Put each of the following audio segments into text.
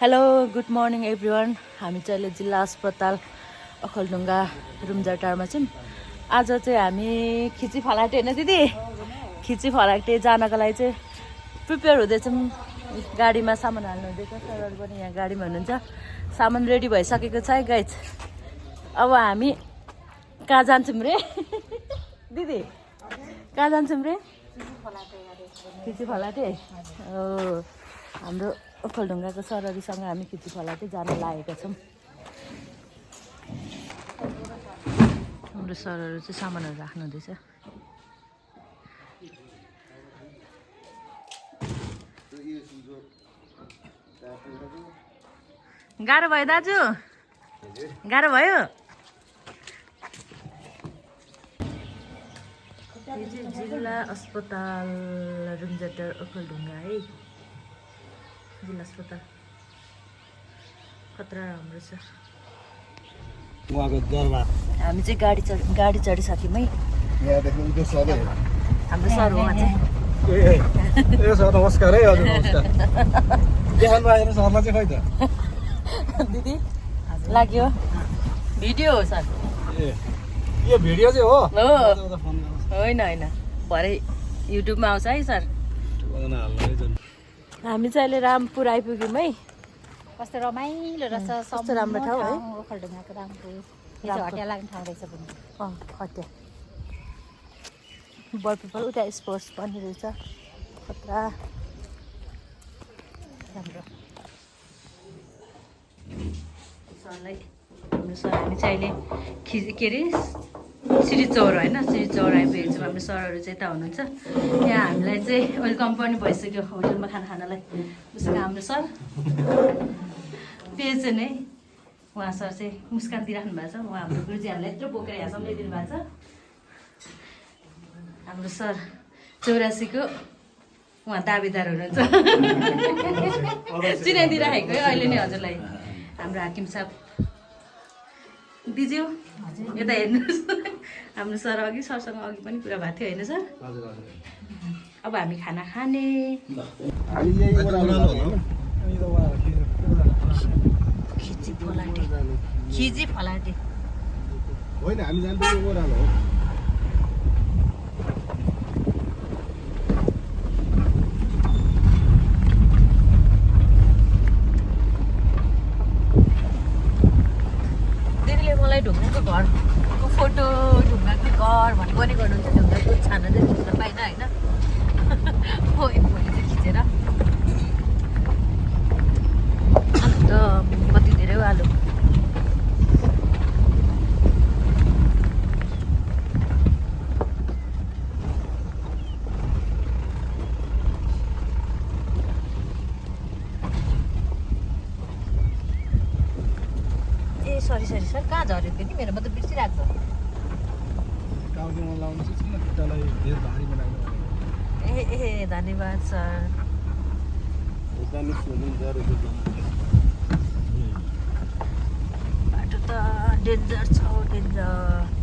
Hello good morning everyone. हामी चाहिँ अहिले जिल्ला अस्पताल ओखलढुङ्गा रुम्जाटारमा छौँ। आज चाहिँ हामी खिची फलाटे होइन दिदी, खिची फलाटे जानको लागि चाहिँ प्रिपेयर हुँदैछौँ। गाडीमा सामान हाल्नु हुँदैछ, सरहरू पनि यहाँ गाडीमा हुनुहुन्छ। सामान रेडी भइसकेको छ है गाइज। अब हामी कहाँ जान्छौँ रे दिदी, कहाँ जान्छौँ रे? खिची फलाटे हो। हाम्रो ओखलढुङ्गाको सरहरूसँग हामी खिची फलाटे जान लागेका छौँ। हाम्रो सरहरू चाहिँ सामानहरू राख्नु हुँदैछ। गाह्रो भयो दाजु, गाह्रो भयो। यो चाहिँ जिल्ला अस्पताल रुम्जाटार ओखलढुङ्गा है, जिल्ला अस्पताल खतरा राम्रो छ। हामी चाहिँ गाडी चढिसक्यौँ है। हाम्रो सर हो चाहिँ। सर नमस्कार है। हजुर नमस्कार। देखाउनु आएर सरलाई चाहिँ खै त दिदी लाग्यो भिडियो हो सर। यो भिडियो चाहिँ हो होइन होइन, भरे युट्युबमा आउँछ है सर। हामी चाहिँ अहिले रामपुर आइपुग्यौँ है। कस्तो रमाइलो रहेछ, कस्तो राम्रो ठाउँ है। ओखलढुङ्गाको रामपुर हटिया लाग्ने ठाउँ रहेछ पनि। हटिया बरपिपल उता स्पोर्ट्स पनि रहेछ, खतरा राम्रो। सरलाई हाम्रो सर हामी चाहिँ अहिले के अरे श्री चौर होइन, श्री चौर आइपुगेको छौँ। हाम्रो सरहरू चाहिँ यता हुनुहुन्छ। यहाँ हामीलाई चाहिँ वेलकम पनि भइसक्यो होटलमा खानालाई। उसको हाम्रो सर पेजेन है, उहाँ सर चाहिँ मुस्कान दिइराख्नु भएको छ। उहाँ हाम्रो गुरुजी हामीलाई यत्रो बोकेर यहाँसम्म ल्याइदिनु भएको छ। हाम्रो सर 84को उहाँ दावेदार हुनुहुन्छ। चिनाइदिइराखेको है अहिले नै हजुरलाई। हाम्रो हाकिम साहब दिज्यू यता हेर्नुहोस्। हाम्रो सर अघि सरसँग अघि पनि कुरा भएको थियो होइन सर? अब हामी खाना खाने। खिची फलाटे, खिची फलाटे होइन, हामी जानुपर्ने ओह्रालो हो। दिदीले मलाई ढुङ्गाको घरको फोटो, ढुङ्गाको घर भन्ने पनि गर्नुहुन्छ। ढुङ्गाको छाना चाहिँ खिच्न पाइन होइन, भोलि चाहिँ खिचेर। अन्त कति धेरै आलु सरी सर, कहाँ झऱ्यो नि? मेरो मतलब बिर्सिरहेको छ। टाउकोमा लाउनु चाहिँ छैन, खुट्टालाई धेर भारी बनाउनु। ए धन्यवाद सर। बाटो त डेन्जर छ, डेन्जर।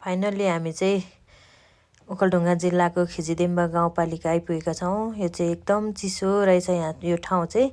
फाइनल्ली हामी चाहिँ ओखलढुङ्गा जिल्लाको खिचिदेम्बा गाउँपालिका आइपुगेका छौँ। यो चाहिँ एकदम चिसो रहेछ यहाँ यो ठाउँ चाहिँ।